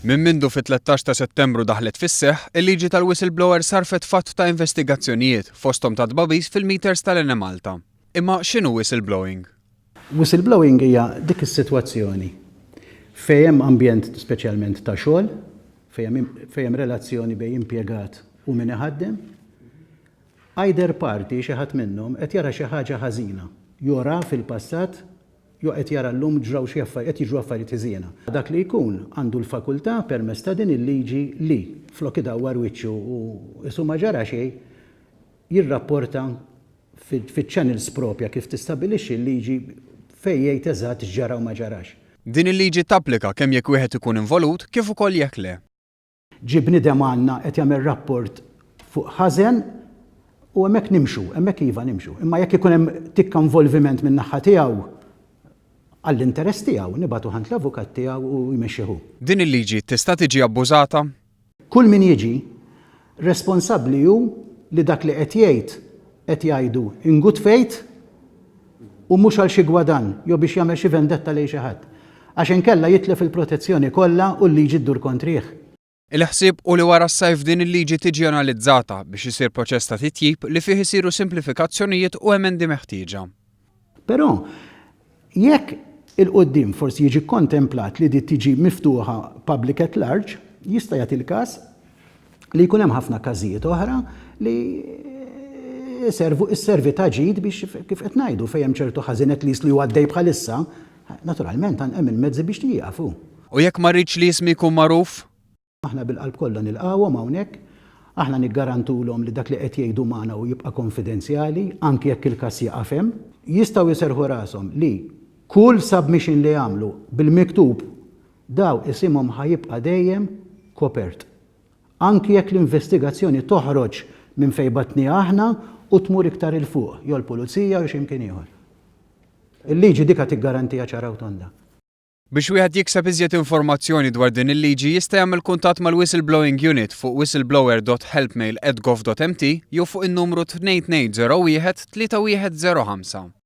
Minn mindu fit-13 ta' Settembru daħlet fis-seħħ, il-liġi tal-whistleblower sarfet f'għadd ta' investigazzjonijiet, fosthom ta' tbagħbis fil-meters tal-Enemalta. Imma x'inhu whistleblowing? Whistleblowing hija dik is-sitwazzjoni fejn hemm ambjent speċjalment ta' xogħol, fejn hemm relazzjoni bejn impjegat u min iħaddem, either party, xi ħadd minnhom, qed jara xi ħaġa ħażina, jew ra fil-passat Jew qed jara llum ġraw xi affarijiet, qed jiġru affarijiet ħżiena. Dak li jkun għandu l-fakultà permezz ta' din il-liġi li, flok idawwar wiċċu u qisu ma ġara xejn, jirrapporta fiċ-channels propja kif tistabbilixxi l-liġi fejn jgħid eżatt x'ġara u ma ġarax. Din il-liġi tapplika kemm jekk wieħed ikun involut kif ukoll jekk le. Ġie bniedem għandna qed jagħmel rapport fuq ħażen u hemmhekk nimxu, hemmhekk iva nimxu. Imma jekk ikun hemm tikka involviment min-naħa tiegħu, għall-interess tiegħu, nibagħtuh għand l-avukat tiegħu u jmexxih hu. Din il-liġi tista' tiġi abbużata? Kull min jiġi, responsabbli hu li dak li qed jgħid qed jgħidu in good faith u mhux għal xi gwadann jew biex jagħmel xi vendetta lejn xi ħadd. Għax inkella jitlef il-protezzjoni kollha u l-liġi ddur kontrih. Il-ħsieb hu li wara s-sajf din il-liġi tiġi analizzata biex isir proċess ta' titjib li fih isiru simplifikazzjonijiet u emendi meħtieġa. Però, jekk 'il quddiem forsi jiġi kkontemplat li di tiġi miftuħa public at large, jista' jagħti l-każ li jkun hemm ħafna każijiet oħra li jservu isservi ta' ġid biex kif qed ngħidu fejn hemm ċertu ħażin at least li hu għaddej bħalissa, naturalment hemm il-mezzi biex jieqaf hu. U jekk ma rridx li ismi jkun magħruf? Aħna bil-qalb kollha nilqgħuhom hawnhekk. Aħna niggarantulhom li dak li qed jgħidu magħna hu jibqa' konfidenzjali, anki jekk il-każ jieqaf hemm. Jistgħu jserrħu rashom li kull submission li jagħmlu bil-miktub daw isimhom ħa jibqa' dejjem kopert. Anki jekk l-investigazzjoni toħroġ minn fejn bgħatnieha aħna u tmur iktar 'il fuq, jew l-pulizija jew xi mkien ieħor. Il-liġi dika tiggarantiha ċara u tonda. Biex wieħed jikseb iżjed informazzjoni dwar din il-liġi jista' jagħmel kuntatt mal-Whistleblowing Unit fuq whistleblower.helpmail@gov.mt jew fuq in-numru 2201 3105.